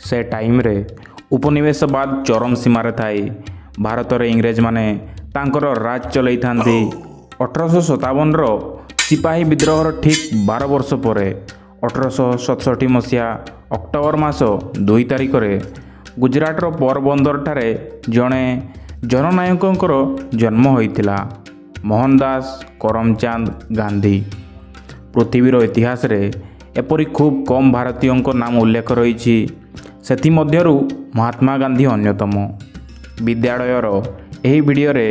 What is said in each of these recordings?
ସେ ଟାଇମ୍ରେ ଉପନିବେଶବାଦ ଚରମ ସୀମାରେ ଥାଏ। ଭାରତରେ ଇଂରେଜମାନେ ତାଙ୍କର ରାଜ ଚଲେଇଥାନ୍ତି। 1857ର ସିପାହୀ ବିଦ୍ରୋହର ଠିକ୍ 12 ବର୍ଷ ପରେ 1867 ମସିହା ଅକ୍ଟୋବର ମାସ 2 ତାରିଖରେ ଗୁଜରାଟର ପୋରବନ୍ଦରଠାରେ ଜଣେ ଜନନାୟକଙ୍କର ଜନ୍ମ ହୋଇଥିଲା, ମୋହନଦାସ କରମଚାନ୍ଦ ଗାନ୍ଧୀ। ପୃଥିବୀର ଇତିହାସରେ ଏପରି ଖୁବ୍ କମ୍ ଭାରତୀୟଙ୍କ ନାମ ଉଲ୍ଲେଖ ରହିଛି, ସେଥିମଧ୍ୟରୁ ମହାତ୍ମା ଗାନ୍ଧୀ ଅନ୍ୟତମ। ବିଦ୍ୟାଳୟର ଏହି ଭିଡ଼ିଓରେ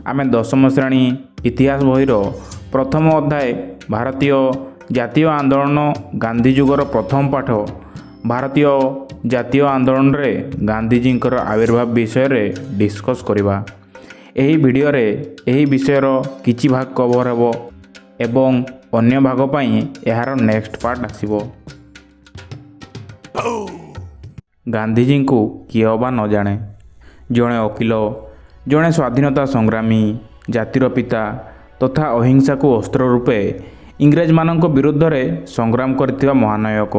ଆମେ ଦଶମ ଶ୍ରେଣୀ ଇତିହାସ ବହିର ପ୍ରଥମ ଅଧ୍ୟାୟ ଭାରତୀୟ ଜାତୀୟ ଆନ୍ଦୋଳନ ଗାନ୍ଧୀ ଯୁଗର ପ୍ରଥମ ପାଠ ଭାରତୀୟ ଜାତୀୟ ଆନ୍ଦୋଳନରେ ଗାନ୍ଧିଜୀଙ୍କର ଆବିର୍ଭାବ ବିଷୟରେ ଡିସ୍କସ୍ କରିବା। ଏହି ଭିଡ଼ିଓରେ ଏହି ବିଷୟର କିଛି ଭାଗ କଭର୍ ହେବ ଏବଂ ଅନ୍ୟ ଭାଗ ପାଇଁ ଏହାର ନେକ୍ସଟ ପାର୍ଟ ଆସିବ। ଗାନ୍ଧିଜୀଙ୍କୁ କିଏ ଅବା ନ ଜାଣେ? ଜଣେ ଓକିଲ, ଜଣେ ସ୍ୱାଧୀନତା ସଂଗ୍ରାମୀ, ଜାତିର ପିତା ତଥା ଅହିଂସାକୁ ଅସ୍ତ୍ର ରୂପେ ଇଂରେଜମାନଙ୍କ ବିରୁଦ୍ଧରେ ସଂଗ୍ରାମ କରିଥିବା ମହାନାୟକ।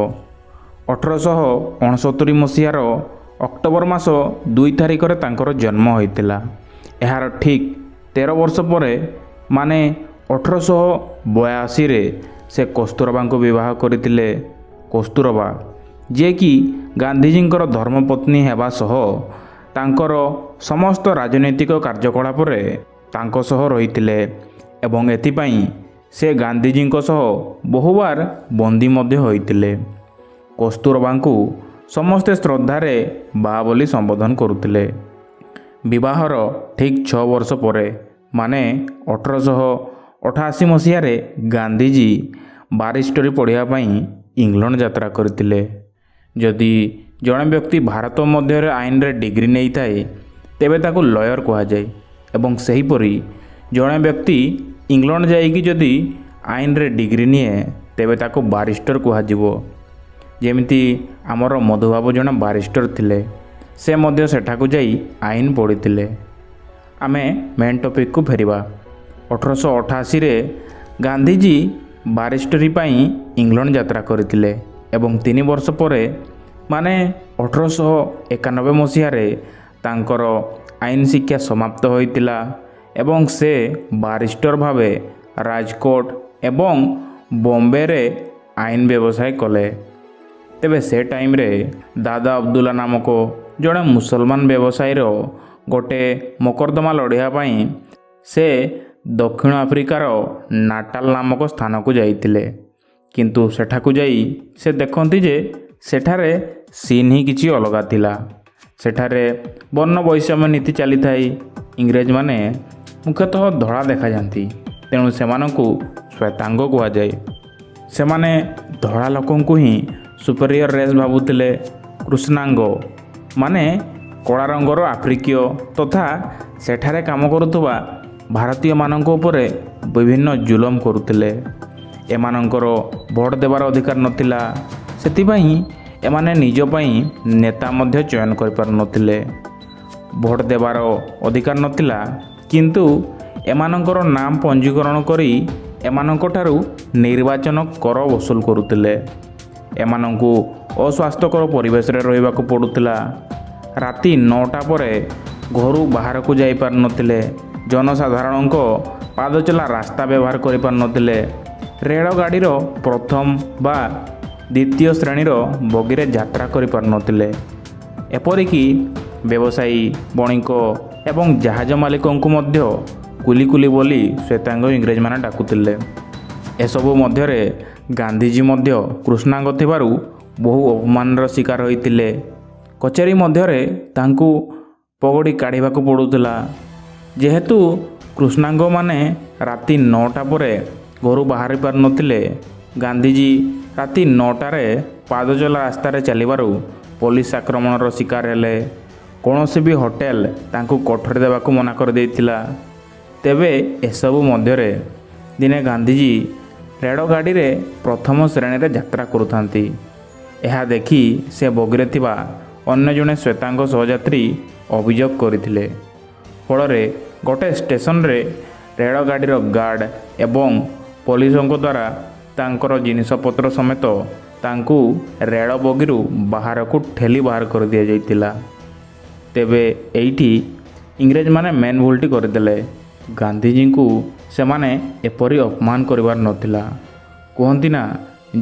1869 ମସିହାର ଅକ୍ଟୋବର ମାସ 2 ତାରିଖରେ ତାଙ୍କର ଜନ୍ମ ହୋଇଥିଲା। ଏହାର ଠିକ୍ 13 ବର୍ଷ ପରେ, ମାନେ 1882ରେ ସେ କସ୍ତୁରବାଙ୍କୁ ବିବାହ କରିଥିଲେ। କସ୍ତୁରବା, ଯିଏକି ଗାନ୍ଧିଜୀଙ୍କର ଧର୍ମପତ୍ନୀ ହେବା ସହ ତାଙ୍କର ସମସ୍ତ ରାଜନୈତିକ କାର୍ଯ୍ୟକଳାପରେ ତାଙ୍କ ସହ ରହିଥିଲେ ଏବଂ ଏଥିପାଇଁ ସେ ଗାନ୍ଧିଜୀଙ୍କ ସହ ବହୁବାର ବନ୍ଦୀ ମଧ୍ୟ ହୋଇଥିଲେ। କସ୍ତୁରବାଙ୍କୁ ସମସ୍ତେ ଶ୍ରଦ୍ଧାରେ ବା ବୋଲି ସମ୍ବୋଧନ କରୁଥିଲେ। ବିବାହର ଠିକ୍ 6 ବର୍ଷ ପରେ, ମାନେ 1888 ମସିହାରେ ଗାନ୍ଧିଜୀ ବାରିଷ୍ଟରୀ ପଢ଼ିବା ପାଇଁ ଇଂଲଣ୍ଡ ଯାତ୍ରା କରିଥିଲେ। ଯଦି ଜଣେ ବ୍ୟକ୍ତି ଭାରତ ମଧ୍ୟରେ ଆଇନରେ ଡିଗ୍ରୀ ନେଇଥାଏ, ତେବେ ତାକୁ ଲୟର କୁହାଯାଏ ଏବଂ ସେହିପରି ଜଣେ ବ୍ୟକ୍ତି ଇଂଲଣ୍ଡ ଯାଇକି ଯଦି ଆଇନରେ ଡିଗ୍ରୀ ନିଏ, ତେବେ ତାକୁ ବାରିଷ୍ଟର କୁହାଯିବ। ଯେମିତି ଆମର ମଧୁବାବୁ ଜଣେ ବାରିଷ୍ଟର ଥିଲେ, ସେ ମଧ୍ୟ ସେଠାକୁ ଯାଇ ଆଇନ ପଢ଼ିଥିଲେ। ଆମେ ମେନ୍ ଟପିକ୍କୁ ଫେରିବା। 1888ରେ ଗାନ୍ଧିଜୀ ବାରିଷ୍ଟରୀ ପାଇଁ ଇଂଲଣ୍ଡ ଯାତ୍ରା କରିଥିଲେ ଏବଂ 3 ବର୍ଷ ପରେ, ମାନେ 1891 ମସିହାରେ ତାଙ୍କର ଆଇନ ଶିକ୍ଷା ସମାପ୍ତ ହୋଇଥିଲା ଏବଂ ସେ ବାରିଷ୍ଟର ଭାବେ ରାଜକୋଟ ଏବଂ ବମ୍ବେରେ ଆଇନ ବ୍ୟବସାୟ କଲେ। ତେବେ ସେ ଟାଇମ୍ରେ ଦାଦା ଅବଦୁଲ୍ଲା ନାମକ ଜଣେ ମୁସଲମାନ ବ୍ୟବସାୟୀର ଗୋଟେ ମକଦ୍ଦମା ଲଢ଼ିବା ପାଇଁ ସେ ଦକ୍ଷିଣ ଆଫ୍ରିକାର ନାଟାଲ ନାମକ ସ୍ଥାନକୁ ଯାଇଥିଲେ। କିନ୍ତୁ ସେଠାକୁ ଯାଇ ସେ ଦେଖନ୍ତି ଯେ ସେଠାରେ ସିନ୍ ହିଁ କିଛି ଅଲଗା ଥିଲା। ସେଠାରେ ବର୍ଣ୍ଣ ବୈଷମ୍ୟ ନୀତି ଚାଲିଥାଏ। ଇଂରେଜମାନେ ମୁଖ୍ୟତଃ ଧଳା ଦେଖାଯାଆନ୍ତି, ତେଣୁ ସେମାନଙ୍କୁ ଶ୍ୱେତାଙ୍ଗ କୁହାଯାଏ। ସେମାନେ ଧଳା ଲୋକଙ୍କୁ ହିଁ ସୁପେରିୟର ରେସ୍ ଭାବୁଥିଲେ। କୃଷ୍ଣାଙ୍ଗ ମାନେ କଳା ରଙ୍ଗର ଆଫ୍ରିକୀୟ ତଥା ସେଠାରେ କାମ କରୁଥିବା ଭାରତୀୟମାନଙ୍କ ଉପରେ ବିଭିନ୍ନ ଜୁଲମ କରୁଥିଲେ। ଏମାନଙ୍କର ଭୋଟ ଦେବାର ଅଧିକାର ନଥିଲା, ସେଥିପାଇଁ ଏମାନେ ନିଜ ପାଇଁ ନେତା ମଧ୍ୟ ଚୟନ କରିପାରୁନଥିଲେ। ଭୋଟ ଦେବାର ଅଧିକାର ନଥିଲା, କିନ୍ତୁ ଏମାନଙ୍କର ନାମ ପଞ୍ଜୀକରଣ କରି ଏମାନଙ୍କଠାରୁ ନିର୍ବାଚନ କର ବସୁଲ କରୁଥିଲେ। ଏମାନଙ୍କୁ ଅସ୍ୱାସ୍ଥ୍ୟକର ପରିବେଶରେ ରହିବାକୁ ପଡ଼ୁଥିଲା। ରାତି 9ଟା ପରେ ଘରୁ ବାହାରକୁ ଯାଇପାରୁନଥିଲେ। ଜନସାଧାରଣଙ୍କ ପାଦଚଲା ରାସ୍ତା ବ୍ୟବହାର କରିପାରୁନଥିଲେ। ରେଳଗାଡ଼ିର ପ୍ରଥମ ବା ଦ୍ୱିତୀୟ ଶ୍ରେଣୀର ବଗିରେ ଯାତ୍ରା କରିପାରୁନଥିଲେ। ଏପରିକି ବ୍ୟବସାୟୀ, ବଣିକ ଏବଂ ଜାହାଜ ମାଲିକଙ୍କୁ ମଧ୍ୟ କୁଲି କୁଲି ବୋଲି ଶ୍ୱେତାଙ୍ଗ ଇଂରେଜମାନେ ଡାକୁଥିଲେ। ଏସବୁ ମଧ୍ୟରେ ଗାନ୍ଧିଜୀ ମଧ୍ୟ କୃଷ୍ଣାଙ୍ଗ ଥିବାରୁ ବହୁ ଅପମାନର ଶିକାର ହୋଇଥିଲେ। କଚେରୀ ମଧ୍ୟରେ ତାଙ୍କୁ ପଗଡ଼ି କାଢ଼ିବାକୁ ପଡ଼ୁଥିଲା। ଯେହେତୁ କୃଷ୍ଣାଙ୍ଗମାନେ ରାତି 9ଟା ପରେ ଘରୁ ବାହାରି ପାରୁନଥିଲେ, ଗାନ୍ଧିଜୀ ରାତି 9ଟାରେ ପାଦଚଲା ରାସ୍ତାରେ ଚାଲିବାରୁ ପୋଲିସ ଆକ୍ରମଣର ଶିକାର ହେଲେ। କୌଣସି ବି ହୋଟେଲ ତାଙ୍କୁ କୋଠରୀ ଦେବାକୁ ମନା କରିଦେଇଥିଲା। ତେବେ ଏସବୁ ମଧ୍ୟରେ ଦିନେ ଗାନ୍ଧିଜୀ ରେଳଗାଡ଼ିରେ ପ୍ରଥମ ଶ୍ରେଣୀରେ ଯାତ୍ରା କରୁଥାନ୍ତି। ଏହା ଦେଖି ସେ ବଗିରେ ଥିବା ଅନ୍ୟ ଜଣେ ଶ୍ୱେତାଙ୍ଗ ସହଯାତ୍ରୀ ଅଭିଯୋଗ କରିଥିଲେ। ଫଳରେ ଗୋଟେ ଷ୍ଟେସନରେ ରେଳଗାଡ଼ିର ଗାର୍ଡ଼ ଏବଂ ପୋଲିସଙ୍କ ଦ୍ୱାରା ତାଙ୍କର ଜିନିଷପତ୍ର ସମେତ ତାଙ୍କୁ ରେଳ ବଗିରୁ ବାହାରକୁ ଠେଲି ବାହାର କରିଦିଆଯାଇଥିଲା। ତେବେ ଏଇଠି ଇଂରେଜମାନେ ମେନ୍ ଭୁଲଟି କରିଦେଲେ। ଗାନ୍ଧିଜୀଙ୍କୁ ସେମାନେ ଏପରି ଅପମାନ କରିବାର ନଥିଲା। କୁହନ୍ତି ନା,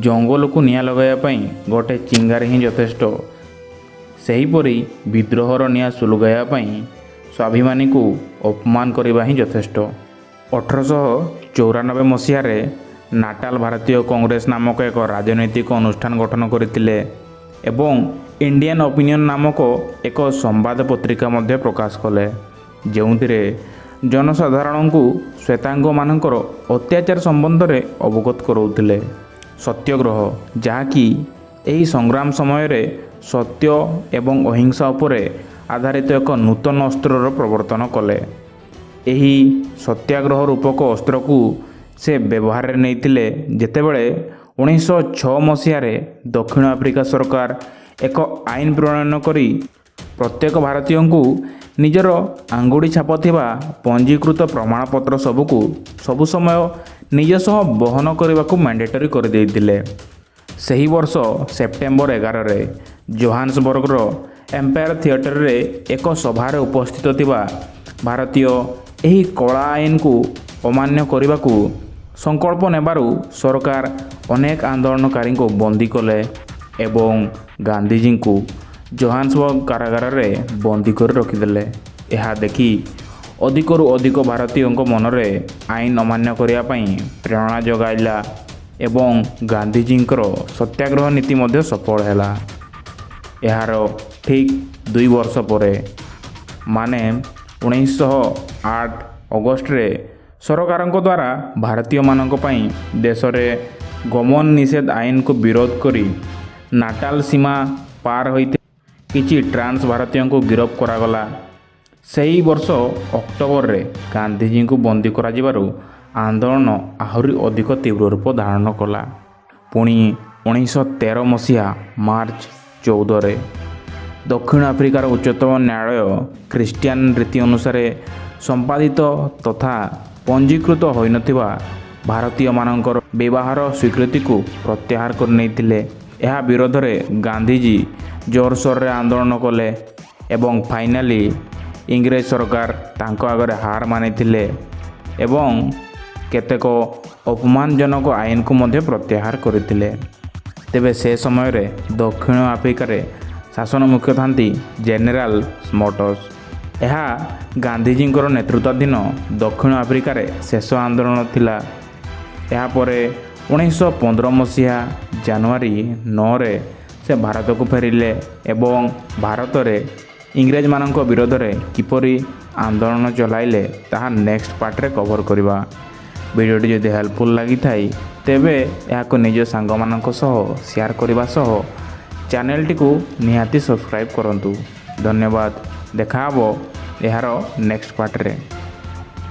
ଜଙ୍ଗଲକୁ ନିଆଁ ଲଗାଇବା ପାଇଁ ଗୋଟେ ଚିଙ୍ଗାରି ହିଁ ଯଥେଷ୍ଟ, ସେହିପରି ବିଦ୍ରୋହର ନିଆଁ ସୁଲୁଗାଇବା ପାଇଁ ସ୍ୱାଭିମାନୀକୁ ଅପମାନ କରିବା ହିଁ ଯଥେଷ୍ଟ। 1894 ମସିହାରେ ନାଟାଲ ଭାରତୀୟ କଂଗ୍ରେସ ନାମକ ଏକ ରାଜନୈତିକ ଅନୁଷ୍ଠାନ ଗଠନ କରିଥିଲେ ଏବଂ ଇଣ୍ଡିଆନ୍ ଓପିନିଅନ୍ ନାମକ ଏକ ସମ୍ବାଦ ପତ୍ରିକା ମଧ୍ୟ ପ୍ରକାଶ କଲେ, ଯେଉଁଥିରେ ଜନସାଧାରଣଙ୍କୁ ଶ୍ୱେତାଙ୍ଗମାନଙ୍କର ଅତ୍ୟାଚାର ସମ୍ବନ୍ଧରେ ଅବଗତ କରାଉଥିଲେ। ସତ୍ୟାଗ୍ରହ, ଯାହାକି ଏହି ସଂଗ୍ରାମ ସମୟରେ ସତ୍ୟ ଏବଂ ଅହିଂସା ଉପରେ ଆଧାରିତ ଏକ ନୂତନ ଅସ୍ତ୍ରର ପ୍ରବର୍ତ୍ତନ କଲେ। ଏହି ସତ୍ୟାଗ୍ରହ ରୂପକ ଅସ୍ତ୍ରକୁ ସେ ବ୍ୟବହାରରେ ନେଇଥିଲେ, ଯେତେବେଳେ 1906 ମସିହାରେ ଦକ୍ଷିଣ ଆଫ୍ରିକା ସରକାର ଏକ ଆଇନ ପ୍ରଣୟନ କରି ପ୍ରତ୍ୟେକ ଭାରତୀୟଙ୍କୁ ନିଜର ଆଙ୍ଗୁଠି ଛାପ ଥିବା ପଞ୍ଜୀକୃତ ପ୍ରମାଣପତ୍ର ସବୁକୁ ସବୁ ସମୟ ନିଜ ସହ ବହନ କରିବାକୁ ମ୍ୟାଣ୍ଡେଟରୀ କରିଦେଇଥିଲେ। ସେହି ବର୍ଷ ସେପ୍ଟେମ୍ବର 11ରେ ଜୋହାନ୍ସବର୍ଗର ଏମ୍ପାୟାର ଥିଏଟରରେ ଏକ ସଭାରେ ଉପସ୍ଥିତ ଥିବା ଭାରତୀୟ ଏହି କଳା ଆଇନକୁ ଅମାନ୍ୟ କରିବାକୁ ସଂକଳ୍ପ ନେବାରୁ ସରକାର ଅନେକ ଆନ୍ଦୋଳନକାରୀଙ୍କୁ ବନ୍ଦୀ କଲେ ଏବଂ ଗାନ୍ଧିଜୀଙ୍କୁ ଜୋହାନ୍ସବର୍ଗ କାରାଗାରରେ ବନ୍ଦୀ କରି ରଖିଦେଲେ। ଏହା ଦେଖି ଅଧିକରୁ ଅଧିକ ଭାରତୀୟଙ୍କ ମନରେ ଆଇନ ଅମାନ୍ୟ କରିବା ପାଇଁ ପ୍ରେରଣା ଯୋଗାଇଲା ଏବଂ ଗାନ୍ଧିଜୀଙ୍କର ସତ୍ୟାଗ୍ରହ ନୀତି ମଧ୍ୟ ସଫଳ ହେଲା। ଏହାର ଠିକ୍ 2 ବର୍ଷ ପରେ, ମାନେ 1908 ଅଗଷ୍ଟରେ, ସରକାରଙ୍କ ଦ୍ୱାରା ଭାରତୀୟମାନଙ୍କ ପାଇଁ ଦେଶରେ ଗମନ ନିଷେଧ ଆଇନକୁ ବିରୋଧ କରି ନାଟାଲ ସୀମା ପାର ହୋଇଥିବା କିଛି ଟ୍ରାନ୍ସ ଭାରତୀୟଙ୍କୁ ଗିରଫ କରାଗଲା। ସେହି ବର୍ଷ ଅକ୍ଟୋବରରେ ଗାନ୍ଧିଜୀଙ୍କୁ ବନ୍ଦୀ କରାଯିବାରୁ ଆନ୍ଦୋଳନ ଆହୁରି ଅଧିକ ତୀବ୍ର ରୂପ ଧାରଣ କଲା। ପୁଣି 1913 ମସିହା ମାର୍ଚ୍ଚ 14ରେ ଦକ୍ଷିଣ ଆଫ୍ରିକାର ଉଚ୍ଚତମ ନ୍ୟାୟାଳୟ ଖ୍ରୀଷ୍ଟିଆନ ରୀତି ଅନୁସାରେ ସମ୍ପାଦିତ ତଥା ପଞ୍ଜୀକୃତ ହୋଇନଥିବା ଭାରତୀୟମାନଙ୍କର ବିବାହର ସ୍ୱୀକୃତିକୁ ପ୍ରତ୍ୟାହାର କରିନେଇଥିଲେ। ଏହା ବିରୋଧରେ ଗାନ୍ଧିଜୀ ଜୋରସୋରରେ ଆନ୍ଦୋଳନ କଲେ ଏବଂ ଫାଇନାଲି ଇଂରେଜ ସରକାର ତାଙ୍କ ଆଗରେ ହାର ମାନିଥିଲେ ଏବଂ କେତେକ ଅପମାନଜନକ ଆଇନକୁ ମଧ୍ୟ ପ୍ରତ୍ୟାହାର କରିଥିଲେ। ତେବେ ସେ ସମୟରେ ଦକ୍ଷିଣ ଆଫ୍ରିକାରେ ଶାସନ ମୁଖ୍ୟ ଥାନ୍ତି ଜେନେରାଲ ସ୍ମଟସ୍। ଏହା ଗାନ୍ଧିଜୀଙ୍କର ନେତୃତ୍ୱାଧୀନ ଦକ୍ଷିଣ ଆଫ୍ରିକାରେ ଶେଷ ଆନ୍ଦୋଳନ ଥିଲା। ଏହାପରେ 1915 ମସିହା ଜାନୁଆରୀ 9ରେ ସେ ଭାରତକୁ ଫେରିଲେ ଏବଂ ଭାରତରେ ଇଂରେଜମାନଙ୍କ ବିରୋଧରେ କିପରି ଆନ୍ଦୋଳନ ଚଲାଇଲେ ତାହା ନେକ୍ସଟ ପାର୍ଟରେ କଭର କରିବା। ଭିଡ଼ିଓଟି ଯଦି ହେଲ୍ପଫୁଲ୍ ଲାଗିଥାଏ, ତେବେ ଏହାକୁ ନିଜ ସାଙ୍ଗମାନଙ୍କ ସହ ସେୟାର କରିବା ସହ ଚ୍ୟାନେଲଟିକୁ ନିହାତି ସବସ୍କ୍ରାଇବ୍ କରନ୍ତୁ। ଧନ୍ୟବାଦ। ଦେଖାହେବ ଏହାର ନେକ୍ସଟ ପାର୍ଟରେ।